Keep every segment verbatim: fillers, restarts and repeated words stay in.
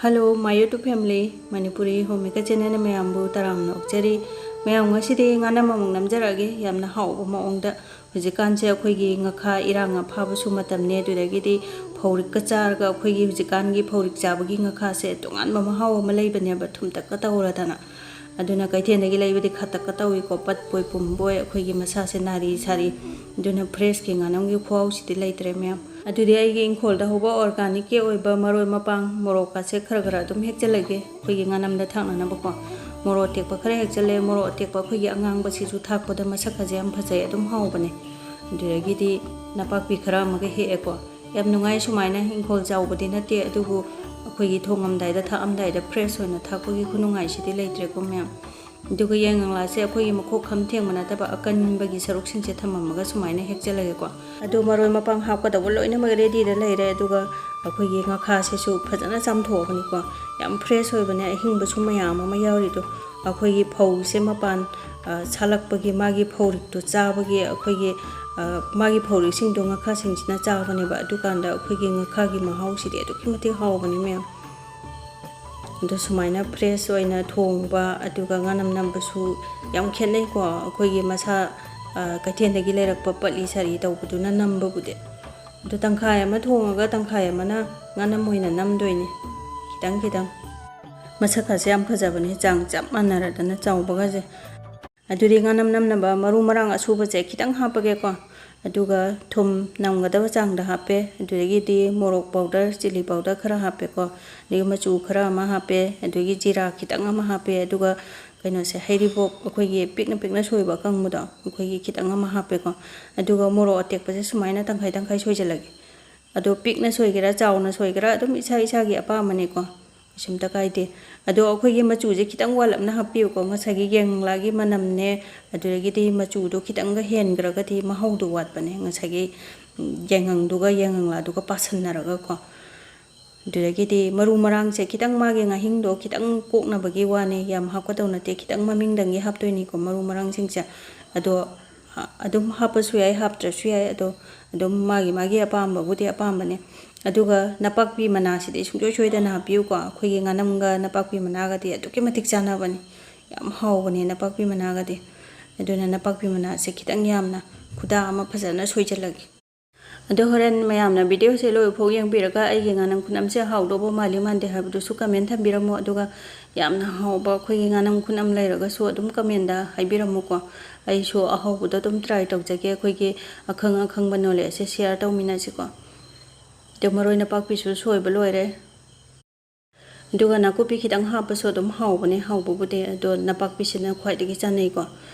Hello, my YouTube family, Manipuri Homemaker channel ꯅ ꯃꯌꯥꯝꯕꯨ ꯇꯔꯥꯝꯅ ꯑꯣꯛꯆꯔꯤ꯫ ꯃꯌꯥꯝ, ꯉꯁꯤꯗꯤ ꯉꯥꯅꯝ ꯑꯃꯨꯛ ꯅꯝꯖꯔꯛꯑꯒꯦ, ꯌꯥꯝꯅ ꯍꯥꯎꯕ ꯃꯑꯣꯡꯗ꯫ ꯍꯧꯖꯤꯛꯀꯥꯟꯁꯦ ꯑꯩꯈꯣꯏꯒꯤ ꯉꯥꯈꯥ ꯏꯔꯥꯡ ꯐꯥꯕꯁꯨ ꯃꯇꯝꯅꯦ, ꯑꯗꯨꯗꯒꯤꯗꯤ ꯐꯧꯔꯤꯛꯀ ꯆꯥꯔꯒ, ꯑꯩꯈꯣꯏꯒꯤ ꯍꯧꯖꯤꯛꯀꯥꯟꯒꯤ ꯐꯧꯔꯤꯛ ꯆꯥꯕꯒꯤ ꯉꯥꯈꯥꯁꯦ ꯇꯣꯉꯥꯟꯕ ꯃꯍꯥꯎ ꯑꯃ ꯂꯩꯕꯅꯦꯕ, ꯊꯨꯝꯇꯛꯀ ꯇꯧꯔꯗꯅ꯫ ꯑꯗꯨꯅ ꯀꯩꯊꯦꯜꯗꯒꯤ ꯂꯩꯕꯗꯤ ꯈꯇꯛꯀ ꯇꯧꯏꯀꯣ, ꯄꯠꯄꯣꯏ ꯄꯨꯝꯕꯣꯏ, ꯑꯩꯈꯣꯏꯒꯤ ꯃꯁꯥꯁꯦ ꯅꯥꯔꯤ ꯁꯥꯔꯤ꯫ ꯑꯗꯨꯅ fresh ꯀꯤ ꯉꯥꯅꯝꯒꯤ ꯈꯨꯍꯥꯎꯁꯤꯗꯤ ꯂꯩꯇ꯭ꯔꯦ ꯃꯌꯥꯝ꯫ ꯑꯗꯨꯗꯤ ꯑꯩꯒꯤ ꯏꯪꯈꯣꯜꯗ ꯍꯧꯕ organic ꯀꯤ ꯑꯣꯏꯕ ꯃꯔꯣꯏ ꯃꯄꯥꯡ, ꯃꯣꯔꯣꯛꯀꯁꯦ ꯈꯔ ꯈꯔ ꯑꯗꯨꯝ ꯍꯦꯛꯆꯜꯂꯒꯦ, ꯑꯩꯈꯣꯏꯒꯤ ꯉꯥꯅꯝꯗ ꯊꯥꯛꯅꯅꯕꯀꯣ꯫ ꯃꯣꯔꯣꯛ ꯑꯇꯦꯛꯄ ꯈꯔ ꯍꯦꯛꯆꯜꯂꯦ꯫ ꯃꯣꯔꯣꯛ ꯑꯇꯦꯛꯄ ꯑꯩꯈꯣꯏꯒꯤ ꯑꯉꯥꯡꯕꯁꯤꯁꯨ ꯊꯥꯛꯄꯗ ꯃꯁꯛꯀꯁꯦ ꯌꯥꯝ ꯐꯖꯩ, ꯑꯗꯨꯝ ꯍꯥꯎꯕꯅꯦ꯫ ꯑꯗꯨꯗꯒꯤꯗꯤ ꯅꯄꯥꯛꯄꯤ ꯈꯔ ꯑꯃꯒ ꯍꯦꯛꯑꯦꯀꯣ꯫ ꯌꯥꯝ ꯅꯨꯡꯉꯥꯏ, ꯁꯨꯃꯥꯏꯅ ꯏꯪꯈꯣꯜ ꯆꯥꯎꯕꯗꯤ ꯅꯠꯇꯦ, ꯑꯗꯨꯕꯨ ꯑꯩꯈꯣꯏꯒꯤ ꯊꯣꯡꯉꯝꯗꯥꯏꯗ, ꯊꯥꯛꯑꯝꯗꯥꯏꯗ fresh ꯑꯣꯏꯅ ꯊꯥꯛꯄꯒꯤ ꯈꯨꯅꯨꯡꯉꯥꯏꯁꯤꯗꯤ ꯂꯩꯇ꯭ꯔꯦꯀꯣ ꯃꯌꯥꯝ꯫ ꯑꯗꯨꯒ ꯌꯥꯏꯉꯪꯂꯥꯁꯦ ꯑꯩꯈꯣꯏꯒꯤ ꯃꯈꯣꯛ ꯈꯝ ꯊꯦꯡꯕ ꯅꯠꯇꯕ ꯑꯀꯟꯕꯒꯤ ꯁꯔꯨꯛꯁꯤꯡꯁꯦ ꯊꯝꯃꯝꯃꯒ ꯁꯨꯃꯥꯏꯅ ꯍꯦꯛꯆꯜꯂꯒꯦꯀꯣ꯫ ꯑꯗꯣ ꯃꯔꯣꯏ ꯃꯄꯥꯡ ꯍꯥꯞꯀꯗꯧꯕ ꯂꯣꯏꯅꯃꯛ ready ꯗ ꯂꯩꯔꯦ꯫ ꯑꯗꯨꯒ ꯑꯩꯈꯣꯏꯒꯤ ꯉꯥꯈꯥꯁꯤꯁꯨ ꯐꯖꯅ ꯆꯥꯝꯊꯣꯛꯑꯕꯅꯤꯀꯣ꯫ ꯌꯥꯝ fresh ꯑꯣꯏꯕꯅꯦ, ꯑꯍꯤꯡꯕꯁꯨ ꯃꯌꯥꯝ ꯑꯃ ꯌꯥꯎꯔꯤꯗꯣ꯫ ꯑꯩꯈꯣꯏꯒꯤ ꯐꯧꯁꯦ ꯃꯄꯥꯟ, ꯑ, ꯁꯥꯠꯂꯛꯄꯒꯤ, ꯃꯥꯒꯤ ꯐꯧꯔꯤꯛꯇꯣ ꯆꯥꯕꯒꯤ, ꯑꯩꯈꯣꯏꯒꯤ, ꯑ, ꯃꯥꯒꯤ ꯐꯧꯔꯤꯛꯁꯤꯡꯗꯣ ꯉꯥꯈꯥꯁꯤꯡꯁꯤꯅ ꯆꯥꯕꯅꯦꯕ꯫ ꯑꯗꯨꯀꯥꯟꯗ ꯑꯩꯈꯣꯏꯒꯤ ꯉꯥꯈꯥꯒꯤ ꯃꯍꯥꯎꯁꯤꯗꯤ ꯑꯗꯨꯛꯀꯤ ꯃꯇꯤꯛ ꯍꯥꯎꯕꯅꯤ ꯃꯌꯥꯝ꯫ ꯑꯗꯣ ꯁꯨꯃꯥꯏꯅ fresh ꯑꯣꯏꯅ ꯊꯣꯡꯕ, ꯑꯗꯨꯒ ꯉꯥꯅꯝ ꯅꯝꯕꯁꯨ ꯌꯥꯝ ꯈꯦꯠꯅꯩꯀꯣ, ꯑꯩꯈꯣꯏꯒꯤ ꯃꯁꯥ, ꯑ, ꯀꯩꯊꯦꯜꯗꯒꯤ ꯂꯩꯔꯛꯄ ꯄꯠꯂꯤ ꯁꯥꯔꯤ ꯇꯧꯕꯗꯨꯅ ꯅꯝꯕꯕꯨꯗꯤ꯫ ꯑꯗꯣ ꯇꯪꯈꯥꯏ ꯑꯃ ꯊꯣꯡꯉꯒ ꯇꯪꯈꯥꯏ ꯑꯃꯅ ꯉꯥꯅꯝ ꯑꯣꯏꯅ ꯅꯝꯗꯣꯏꯅꯦ, ꯈꯤꯇꯪ ꯈꯤꯇꯪ꯫ ꯃꯁꯛꯀꯁꯦ ꯌꯥꯝ ꯐꯖꯕꯅꯦ, ꯆꯥꯡ ꯆꯞ ꯃꯥꯟꯅꯔꯗꯅ ꯆꯥꯎꯕꯒꯁꯦ꯫ ꯑꯗꯨꯗꯤ ꯉꯥꯅꯝ ꯅꯝꯅꯕ ꯃꯔꯨ ꯃꯔꯥꯡ ꯑꯁꯨꯕꯁꯦ ꯈꯤꯇꯪ ꯍꯥꯞꯄꯒꯦꯀꯣ꯫ ꯑꯗꯨꯒ ꯊꯨꯝ ꯅꯝꯒꯗꯕ ꯆꯥꯡꯗ ꯍꯥꯞꯄꯦ꯫ ꯑꯗꯨꯗꯒꯤꯗꯤ ꯃꯣꯔꯣꯛ powder, chilli powder ꯈꯔ ꯍꯥꯞꯄꯦꯀꯣ꯫ ꯑꯗꯒꯤ ꯃꯆꯨ ꯈꯔ ꯑꯃ ꯍꯥꯞꯄꯦ꯫ ꯑꯗꯒꯤ ꯖꯤꯔꯥ ꯈꯤꯇꯪ ꯑꯃ ꯍꯥꯞꯄꯦ꯫ ꯑꯗꯨꯒ ꯀꯩꯅꯣꯁꯦ, ꯍꯩꯔꯤꯕꯣꯞ ꯑꯩꯈꯣꯏꯒꯤ ꯄꯤꯛꯅ ꯄꯤꯛꯅ ꯁꯣꯏꯕ ꯑꯀꯪꯕꯗꯣ, ꯑꯩꯈꯣꯏꯒꯤ ꯈꯤꯇꯪ ꯑꯃ ꯍꯥꯞꯄꯦꯀꯣ꯫ ꯑꯗꯨꯒ ꯃꯣꯔꯣꯛ ꯑꯇꯦꯛꯄꯁꯦ ꯁꯨꯃꯥꯏꯅ ꯇꯪꯈꯥꯏ ꯇꯪꯈꯥꯏ ꯁꯣꯏꯖꯜꯂꯒꯦ꯫ ꯑꯗꯣ ꯄꯤꯛꯅ ꯁꯣꯏꯒꯦꯔꯥ, ꯆꯥꯎꯅ ꯁꯣꯏꯒꯦꯔꯥ, ꯑꯗꯨꯝ ꯏꯁꯥ ꯏꯁꯥꯒꯤ ꯑꯄꯥꯝꯕꯅꯤꯀꯣ꯫ ꯀꯩꯁꯨꯝꯇ ꯀꯥꯏꯗꯦ꯫ ꯑꯗꯣ ꯑꯩꯈꯣꯏꯒꯤ ꯃꯆꯨꯁꯦ ꯈꯤꯇꯪ ꯋꯥꯠꯂꯞꯅ ꯍꯥꯞꯄꯤꯌꯨꯀꯣ꯫ ꯉꯁꯥꯏꯒꯤ ꯌꯥꯏꯉꯪꯂꯥꯒꯤ ꯃꯅꯝꯅꯦ, ꯑꯗꯨꯗꯒꯤꯗꯤ ꯃꯆꯨꯗꯣ ꯈꯤꯇꯪꯒ ꯍꯦꯟꯈ꯭ꯔꯒꯗꯤ ꯃꯍꯥꯎꯗꯣ ꯋꯥꯠꯄꯅꯦ꯫ ꯉꯁꯥꯏꯒꯤ, ꯎꯝ, ꯌꯥꯏꯉꯪꯗꯨꯒ ꯌꯥꯏꯉꯪꯂꯥꯗꯨꯒ ꯄꯥꯁꯟꯅꯔꯒꯀꯣ꯫ ꯑꯗꯨꯗꯒꯤꯗꯤ ꯃꯔꯨ ꯃꯔꯥꯡꯁꯦ ꯈꯤꯇꯪ, ꯃꯥꯒꯤ ꯉꯥꯍꯤꯡꯗꯣ ꯈꯤꯇꯪ ꯀꯣꯛꯅꯕꯒꯤ ꯋꯥꯅꯦ, ꯌꯥꯝ ꯍꯥꯞꯀꯗꯧ ꯅꯠꯇꯦ꯫ ꯈꯤꯇꯪ ꯃꯃꯤꯡꯗꯪꯒꯤ ꯍꯥꯞꯇꯣꯏꯅꯤꯀꯣ ꯃꯔꯨ ꯃꯔꯥꯡꯁꯤꯡꯁꯦ꯫ ꯑꯗꯣ, ꯑ, ꯑꯗꯨꯝ ꯍꯥꯞꯄꯁꯨ ꯌꯥꯏ, ꯍꯥꯞꯇ꯭ꯔꯁꯨ ꯌꯥꯏ꯫ ꯑꯗꯣ ꯑꯗꯨꯝ ꯃꯥꯒꯤ ꯃꯥꯒꯤ ꯑꯄꯥꯝꯕꯕꯨꯗꯤ ꯑꯄꯥꯝꯕꯅꯦ꯫ ꯑꯗꯨꯒ ꯅꯄꯥꯛꯄꯤ ꯃꯅꯥꯁꯤꯗꯤ ꯁꯨꯡꯁꯣꯏ ꯁꯣꯏꯗꯅ ꯍꯥꯞꯄꯤꯌꯨꯀꯣ꯫ ꯑꯩꯈꯣꯏꯒꯤ ꯉꯥꯅꯝꯒ ꯅꯄꯥꯛꯄꯤ ꯃꯅꯥꯒꯗꯤ ꯑꯗꯨꯛꯀꯤ ꯃꯇꯤꯛ ꯆꯥꯟꯅꯕꯅꯤ, ꯌꯥꯝ ꯍꯥꯎꯕꯅꯦ ꯅꯄꯥꯛꯄꯤ ꯃꯅꯥꯒꯗꯤ꯫ ꯑꯗꯨꯅ ꯅꯄꯥꯛꯄꯤ ꯃꯅꯥꯁꯦ ꯈꯤꯇꯪ ꯌꯥꯝꯅ ꯈꯨꯗꯥ ꯑꯃ ꯐꯖꯅ ꯁꯣꯏꯖꯤꯜꯂꯒꯦ꯫ ꯑꯗꯣ ꯍꯣꯔꯦꯟ ꯃꯌꯥꯝꯅ ꯚꯤꯗꯤꯑꯣꯁꯦ ꯂꯣꯏꯐꯥꯎ ꯌꯦꯡꯕꯤꯔꯒ ꯑꯩꯒꯤ ꯉꯥꯅꯝ ꯈꯨꯅꯝꯁꯦ ꯍꯥꯎꯗꯧꯕ ꯃꯥꯜꯂꯤ ꯃꯥꯟꯗꯦ ꯍꯥꯏꯕꯗꯨꯁꯨ ꯀꯃꯦꯟ ꯊꯝꯕꯤꯔꯝꯃꯣ꯫ ꯑꯗꯨꯒ ꯌꯥꯝꯅ ꯍꯥꯎꯕ ꯑꯩꯈꯣꯏꯒꯤ ꯉꯥꯅꯝ ꯈꯨꯅꯝ ꯂꯩꯔꯒꯁꯨ ꯑꯗꯨꯝ ꯀꯃꯦꯟꯗ ꯍꯥꯏꯕꯤꯔꯝꯃꯨꯀꯣ꯫ ꯑꯩꯁꯨ ꯑꯍꯥꯎꯕꯗꯣ ꯑꯗꯨꯝ ꯇ꯭ꯔꯥꯏ ꯇꯧꯖꯒꯦ꯫ ꯑꯩꯈꯣꯏꯒꯤ ꯑꯈꯪ ꯑꯈꯪꯕ ꯅꯣꯂꯦꯖꯁꯦ ꯁꯤꯌꯥꯔ ꯇꯧꯃꯤꯟꯅꯁꯤꯀꯣ꯫ ꯑꯗꯣ ꯃꯔꯣꯏ ꯅꯄꯥꯛꯄꯤꯁꯨ ꯁꯣꯏꯕ ꯂꯣꯏꯔꯦ꯫ ꯑꯗꯨꯒ ꯅꯥꯀꯨꯞꯄꯤ ꯈꯤꯇꯪ ꯍꯥꯞꯄꯁꯨ ꯑꯗꯨꯝ ꯍꯥꯎꯕꯅꯦ, ꯍꯥꯎꯕꯕꯨꯗꯤ꯫ ꯑꯗꯣ ꯅꯄꯥꯛꯄꯤꯁꯤꯅ ꯈ꯭ꯋꯥꯏꯗꯒꯤ ꯆꯥꯅꯩꯀꯣ꯫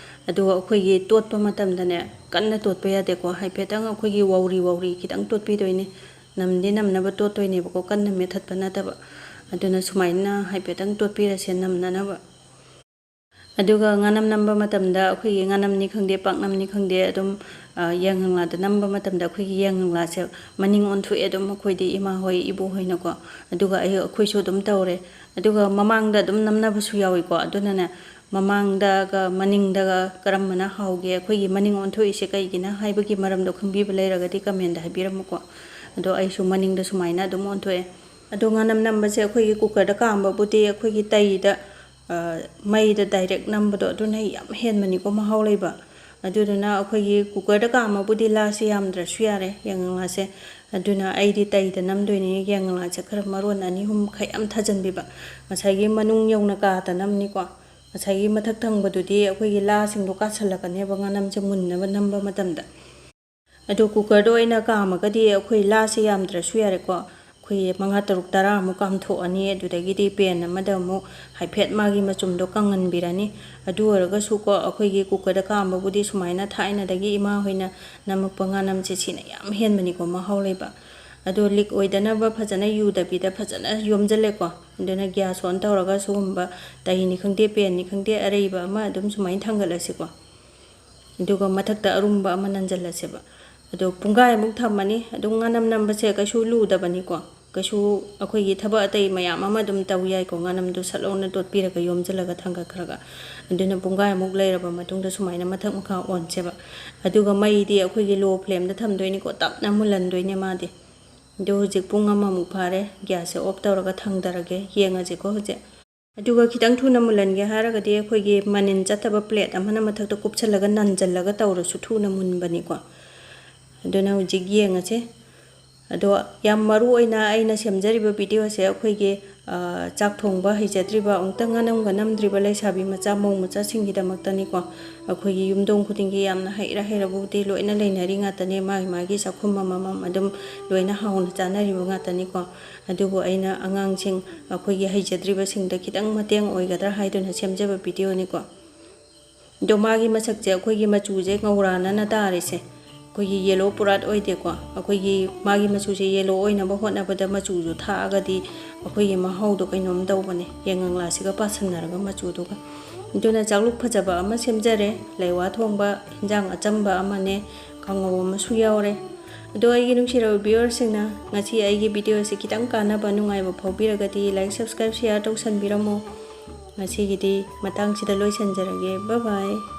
ꯑꯗꯨꯒ ꯑꯩꯈꯣꯏꯒꯤ ꯇꯣꯠꯄ ꯃꯇꯝꯗꯅꯦ, ꯀꯟꯅ ꯇꯣꯠꯄ ꯌꯥꯗꯦꯀꯣ꯫ ꯍꯥꯏꯐꯦꯠꯇꯪ ꯑꯩꯈꯣꯏꯒꯤ ꯋꯥꯎꯔꯤ ꯋꯥꯎꯔꯤ ꯈꯤꯇꯪ ꯇꯣꯠꯄꯤꯗꯣꯏꯅꯦ꯫ ꯅꯝꯗꯤ ꯅꯝꯅꯕ ꯇꯣꯠꯇꯣꯏꯅꯦꯕꯀꯣ, ꯀꯟꯅ ꯃꯦꯠꯊꯠꯄ ꯅꯠꯇꯕ꯫ ꯑꯗꯨꯅ ꯁꯨꯃꯥꯏꯅ ꯍꯥꯏꯐꯦꯠꯇꯪ ꯇꯣꯠꯄꯤꯔꯁꯦ ꯅꯝꯅꯅꯕ꯫ ꯑꯗꯨꯒ ꯉꯥꯅꯝ ꯅꯝꯕ ꯃꯇꯝꯗ ꯑꯩꯈꯣꯏꯒꯤ ꯉꯥꯅꯝꯅꯤ ꯈꯪꯗꯦ, ꯄꯥꯛꯅꯝꯅꯤ ꯈꯪꯗꯦ, ꯑꯗꯨꯝ, ꯑ, ꯌꯥꯏꯉꯪꯂꯥꯗ ꯅꯝꯕ ꯃꯇꯝꯗ ꯑꯩꯈꯣꯏꯒꯤ ꯌꯥꯏꯉꯪꯂꯥꯁꯦ ꯃꯅꯤꯡ ꯑꯣꯟꯊꯣꯛꯑꯦ ꯑꯗꯨꯝ ꯑꯩꯈꯣꯏꯗꯤ ꯏꯃꯥ ꯍꯣꯏ, ꯏꯕꯣꯛ ꯍꯣꯏꯅꯀꯣ꯫ ꯑꯗꯨꯒ ꯑꯩ, ꯑꯩꯈꯣꯏꯁꯨ ꯑꯗꯨꯝ ꯇꯧꯔꯦ꯫ ꯑꯗꯨꯒ ꯃꯃꯥꯡꯗ ꯑꯗꯨꯝ ꯅꯝꯅꯕꯁꯨ ꯌꯥꯎꯏꯀꯣ꯫ ꯑꯗꯨꯅꯅꯦ, ꯃꯃꯥꯡꯗꯒ ꯃꯅꯤꯡꯗꯒ ꯀꯔꯝꯕꯅ ꯍꯥꯎꯒꯦ? ꯑꯩꯈꯣꯏꯒꯤ ꯃꯅꯤꯡ ꯑꯣꯟꯊꯣꯛꯏꯁꯦ ꯀꯩꯒꯤꯅ ꯍꯥꯏꯕꯒꯤ ꯃꯔꯝꯗꯣ ꯈꯪꯕꯤꯕ ꯂꯩꯔꯒꯗꯤ ꯀꯃꯦꯟꯗ ꯍꯥꯏꯕꯤꯔꯝꯃꯨꯀꯣ꯫ ꯑꯗꯣ ꯑꯩꯁꯨ ꯃꯅꯤꯡꯗ ꯁꯨꯃꯥꯏꯅ ꯑꯗꯨꯝ ꯑꯣꯟꯊꯣꯛꯑꯦ꯫ ꯑꯗꯣ ꯉꯥꯅꯝ ꯅꯝꯕꯁꯦ ꯑꯩꯈꯣꯏꯒꯤ ꯀꯨꯀꯔꯗ ꯀꯥꯝꯕꯕꯨꯗꯤ ꯑꯩꯈꯣꯏꯒꯤ ꯇꯩꯗ, ꯑ, ꯃꯩꯗ ꯗꯥꯏꯔꯦꯛ ꯅꯝꯕꯗꯣ ꯑꯗꯨꯅ ꯌꯥꯝ ꯍꯦꯟꯕꯅꯤꯀꯣ ꯃꯍꯥꯎ ꯂꯩꯕ꯫ ꯑꯗꯨꯗꯨꯅ ꯑꯩꯈꯣꯏꯒꯤ ꯀꯨꯀꯔꯗ ꯀꯥꯝꯃꯕꯨꯗꯤ ꯂꯥꯁꯦ ꯌꯥꯝꯗ꯭ꯔꯁꯨ ꯌꯥꯔꯦ ꯌꯥꯏꯉꯪꯂꯥꯁꯦ꯫ ꯑꯗꯨꯅ ꯑꯩꯗꯤ ꯇꯩꯗ ꯅꯝꯗꯣꯏꯅꯦ꯫ ꯌꯥꯏꯉꯪꯂꯥꯁꯦ ꯈꯔ ꯃꯔꯣꯟ ꯑꯅꯤ ꯑꯍꯨꯝ ꯈꯛ ꯌꯥꯝ ꯊꯥꯖꯤꯟꯕꯤꯕ꯫ ꯉꯁꯥꯏꯒꯤ ꯃꯅꯨꯡ ꯌꯧꯅ ꯀꯥꯗ ꯅꯝꯅꯤꯀꯣ꯫ ꯉꯁꯥꯏꯒꯤ ꯃꯊꯛ ꯊꯪꯕꯗꯨꯗꯤ ꯑꯩꯈꯣꯏꯒꯤ ꯂꯥꯁꯤꯡꯗꯣ ꯀꯥꯁꯜꯂꯛꯀꯅꯦꯕ ꯉꯥꯅꯝꯁꯦ ꯃꯨꯟꯅꯕ ꯅꯝꯕ ꯃꯇꯝꯗ꯫ ꯑꯗꯣ ꯀꯨꯀꯔꯗ ꯑꯣꯏꯅ ꯀꯥꯝꯃꯒꯗꯤ ꯑꯩꯈꯣꯏ ꯂꯥꯁꯦ ꯌꯥꯝꯗ꯭ꯔꯁꯨ ꯌꯥꯔꯦꯀꯣ꯫ ꯑꯩꯈꯣꯏ ꯃꯉꯥ, ꯇꯔꯨꯛ, ꯇꯔꯥꯃꯨꯛ ꯀꯥꯝꯊꯣꯛꯑꯅꯤ꯫ ꯑꯗꯨꯗꯒꯤꯗꯤ ꯄꯦꯟ ꯑꯃꯗ ꯑꯃꯨꯛ ꯍꯥꯏꯐꯦꯠ ꯃꯥꯒꯤ ꯃꯆꯨꯝꯗꯣ ꯀꯪꯍꯟꯕꯤꯔꯅꯤ꯫ ꯑꯗꯨ ꯑꯣꯏꯔꯒꯁꯨꯀꯣ, ꯑꯩꯈꯣꯏꯒꯤ ꯀꯨꯀꯔꯗ ꯀꯥꯝꯕꯕꯨꯗꯤ ꯁꯨꯃꯥꯏꯅ ꯊꯥꯏꯅꯗꯒꯤ ꯏꯃꯥ ꯍꯣꯏꯅ ꯅꯝꯃꯛꯄ ꯉꯥꯅꯝꯁꯦ ꯁꯤꯅ ꯌꯥꯝ ꯍꯦꯟꯕꯅꯤꯀꯣ ꯃꯍꯥꯎ ꯂꯩꯕ꯫ ꯑꯗꯣ ꯂꯤꯛ ꯑꯣꯏꯗꯅꯕ ꯐꯖꯅ ꯌꯨꯗꯕꯤꯗ ꯐꯖꯅ ꯌꯣꯝꯁꯤꯜꯂꯦꯀꯣ꯫ ꯑꯗꯨꯅ ꯒ꯭ꯌꯥꯁ ꯑꯣꯟ ꯇꯧꯔꯒ ꯁꯤꯒꯨꯝꯕ ꯇꯩꯅꯤ ꯈꯪꯗꯦ, ꯄꯦꯟꯅꯤ ꯈꯪꯗꯦ, ꯑꯔꯩꯕ ꯑꯃ ꯑꯗꯨꯝ ꯁꯨꯃꯥꯏꯅ ꯊꯥꯡꯒꯠꯂꯁꯤꯀꯣ꯫ ꯑꯗꯨꯒ ꯃꯊꯛꯇ ꯑꯔꯨꯝꯕ ꯑꯃ ꯅꯟꯖꯜꯂꯁꯦꯕ꯫ ꯑꯗꯣ ꯄꯨꯡꯈꯥꯏꯃꯨꯛ ꯊꯝꯃꯅꯤ꯫ ꯑꯗꯨꯝ ꯉꯥꯅꯝ ꯅꯝꯕꯁꯦ ꯀꯩꯁꯨ ꯂꯨꯗꯕꯅꯤꯀꯣ꯫ ꯀꯩꯁꯨ ꯑꯩꯈꯣꯏꯒꯤ ꯊꯕꯛ ꯑꯇꯩ ꯃꯌꯥꯝ ꯑꯃ ꯑꯗꯨꯝ ꯇꯧ ꯌꯥꯏꯀꯣ꯫ ꯉꯥꯅꯝꯗꯣ ꯁꯠ ꯂꯥꯎꯅ ꯇꯣꯠꯄꯤꯔꯒ ꯌꯣꯝꯁꯤꯜꯂꯒ ꯊꯥꯡꯒꯠꯈ꯭ꯔꯒ꯫ ꯑꯗꯨꯅ ꯄꯨꯡꯈꯥꯏꯃꯨꯛ ꯂꯩꯔꯕ ꯃꯇꯨꯡꯗ ꯁꯨꯃꯥꯏꯅ ꯃꯊꯛ ꯃꯈꯥ ꯑꯣꯟꯁꯦꯕ꯫ ꯑꯗꯨꯒ ꯃꯩꯗꯤ ꯑꯩꯈꯣꯏꯒꯤ ꯂꯣ ꯐ꯭ꯂꯦꯝꯗ ꯊꯝꯗꯣꯏꯅꯤꯀꯣ꯫ ꯇꯞꯅ ꯃꯨꯜꯍꯟꯗꯣꯏꯅꯦ ꯃꯥꯗꯤ꯫ ꯑꯗꯨ ꯍꯧꯖꯤꯛ ꯄꯨꯡ ꯑꯃꯃꯨꯛ ꯐꯥꯔꯦ, ꯒ꯭ꯌꯥꯁꯁꯦ ꯑꯣꯐ ꯇꯧꯔꯒ ꯊꯥꯡꯗꯔꯒꯦ꯫ ꯌꯦꯡꯉꯁꯤꯀꯣ ꯍꯧꯖꯤꯛ꯫ ꯑꯗꯨꯒ ꯈꯤꯇꯪ ꯊꯨꯅ ꯃꯨꯜꯍꯟꯒꯦ ꯍꯥꯏꯔꯒꯗꯤ ꯑꯩꯈꯣꯏꯒꯤ ꯃꯅꯤꯟ ꯆꯠꯇꯕ ꯄ꯭ꯂꯦꯠ ꯑꯃꯅ ꯃꯊꯛꯇ ꯀꯨꯞꯁꯜꯂꯒ ꯅꯟꯖꯜꯂꯒ ꯇꯧꯔꯁꯨ ꯊꯨꯅ ꯃꯨꯟꯕꯅꯤꯀꯣ꯫ ꯑꯗꯨꯅ ꯍꯧꯖꯤꯛ ꯌꯦꯡꯉꯁꯦ꯫ ꯑꯗꯣ ꯌꯥꯝ ꯃꯔꯨ ꯑꯣꯏꯅ ꯑꯩꯅ ꯁꯦꯝꯖꯔꯤꯕ ꯚꯤꯗꯤꯑꯣꯁꯦ ꯑꯩꯈꯣꯏꯒꯤ, ꯑ, ꯆꯥꯛ ꯊꯣꯡꯕ ꯍꯩꯖꯗ꯭ꯔꯤꯕ, ꯑꯃꯨꯛꯇ ꯉꯥꯅꯝꯒ ꯅꯝꯗ꯭ꯔꯤꯕ ꯂꯩꯁꯥꯕꯤ ꯃꯆꯥ, ꯃꯧ ꯃꯆꯥꯁꯤꯡꯒꯤꯗꯃꯛꯇꯅꯤꯀꯣ꯫ ꯑꯩꯈꯣꯏꯒꯤ ꯌꯨꯝꯊꯣꯡ ꯈꯨꯗꯤꯡꯒꯤ ꯌꯥꯝꯅ ꯍꯩꯔ ꯍꯩꯔꯕꯕꯨꯗꯤ ꯂꯣꯏꯅ ꯂꯩꯅꯔꯤ ꯉꯥꯛꯇꯅꯦ, ꯃꯥꯒꯤ ꯃꯥꯒꯤ ꯆꯥꯛꯈꯨꯝ ꯑꯃꯃꯝ ꯑꯗꯨꯝ ꯂꯣꯏꯅ ꯍꯥꯎꯅ ꯆꯥꯅꯔꯤꯕ ꯉꯥꯛꯇꯅꯤꯀꯣ꯫ ꯑꯗꯨꯕꯨ ꯑꯩꯅ ꯑꯉꯥꯡꯁꯤꯡ, ꯑꯩꯈꯣꯏꯒꯤ ꯍꯩꯖꯗ꯭ꯔꯤꯕꯁꯤꯡꯗ ꯈꯤꯇꯪ ꯃꯇꯦꯡ ꯑꯣꯏꯒꯗ꯭ꯔꯥ ꯍꯥꯏꯗꯨꯅ ꯁꯦꯝꯖꯕ ꯚꯤꯗꯤꯑꯣꯅꯤꯀꯣ꯫ ꯑꯗꯣ ꯃꯥꯒꯤ ꯃꯁꯛꯁꯦ ꯑꯩꯈꯣꯏꯒꯤ ꯃꯆꯨꯁꯦ ꯉꯧꯔꯥꯅꯅ ꯇꯥꯔꯤꯁꯦ, ꯑꯩꯈꯣꯏꯒꯤ ꯌꯦꯂꯣ ꯄꯨꯔꯥꯠ ꯑꯣꯏꯗꯦꯀꯣ꯫ ꯑꯩꯈꯣꯏꯒꯤ ꯃꯥꯒꯤ ꯃꯆꯨꯁꯦ ꯌꯦꯂꯣ ꯑꯣꯏꯅꯕ ꯍꯣꯠꯅꯕꯗ ꯃꯆꯨꯁꯨ ꯊꯥꯛꯑꯒꯗꯤ ꯑꯩꯈꯣꯏꯒꯤ ꯃꯍꯥꯎꯗꯣ ꯀꯩꯅꯣꯝ ꯇꯧꯕꯅꯦ, ꯌꯥꯏꯉꯪꯂꯥꯁꯤꯒ ꯄꯥꯁꯟꯅꯔꯒ ꯃꯆꯨꯗꯨꯒ꯫ ꯑꯗꯨꯅ ꯆꯥꯛꯂꯨꯛ ꯐꯖꯕ ꯑꯃ ꯁꯦꯝꯖꯔꯦ, ꯂꯩꯋꯥ ꯊꯣꯡꯕ, ꯍꯤꯟꯖꯥꯡ ꯑꯆꯝꯕ ꯑꯃꯅꯦ, ꯀꯥꯡꯉꯧ ꯑꯃꯁꯨ ꯌꯥꯎꯔꯦ꯫ ꯑꯗꯣ ꯑꯩꯒꯤ ꯅꯨꯡꯁꯤꯔꯕ ꯚꯤꯌꯨꯋꯔꯁꯤꯡꯅ ꯉꯁꯤ ꯑꯩꯒꯤ ꯚꯤꯗꯤꯑꯣꯁꯦ ꯈꯤꯇꯪ ꯀꯥꯟꯅꯕ, ꯅꯨꯡꯉꯥꯏꯕ ꯐꯥꯎꯕꯤꯔꯒꯗꯤ like, subscribe, share ꯇꯧꯁꯟꯕꯤꯔꯝꯃꯣ꯫ ꯉꯁꯤꯒꯤꯗꯤ ꯃꯇꯥꯡꯁꯤꯗ ꯂꯣꯏꯁꯟꯖꯔꯒꯦ꯫ Bye bye꯫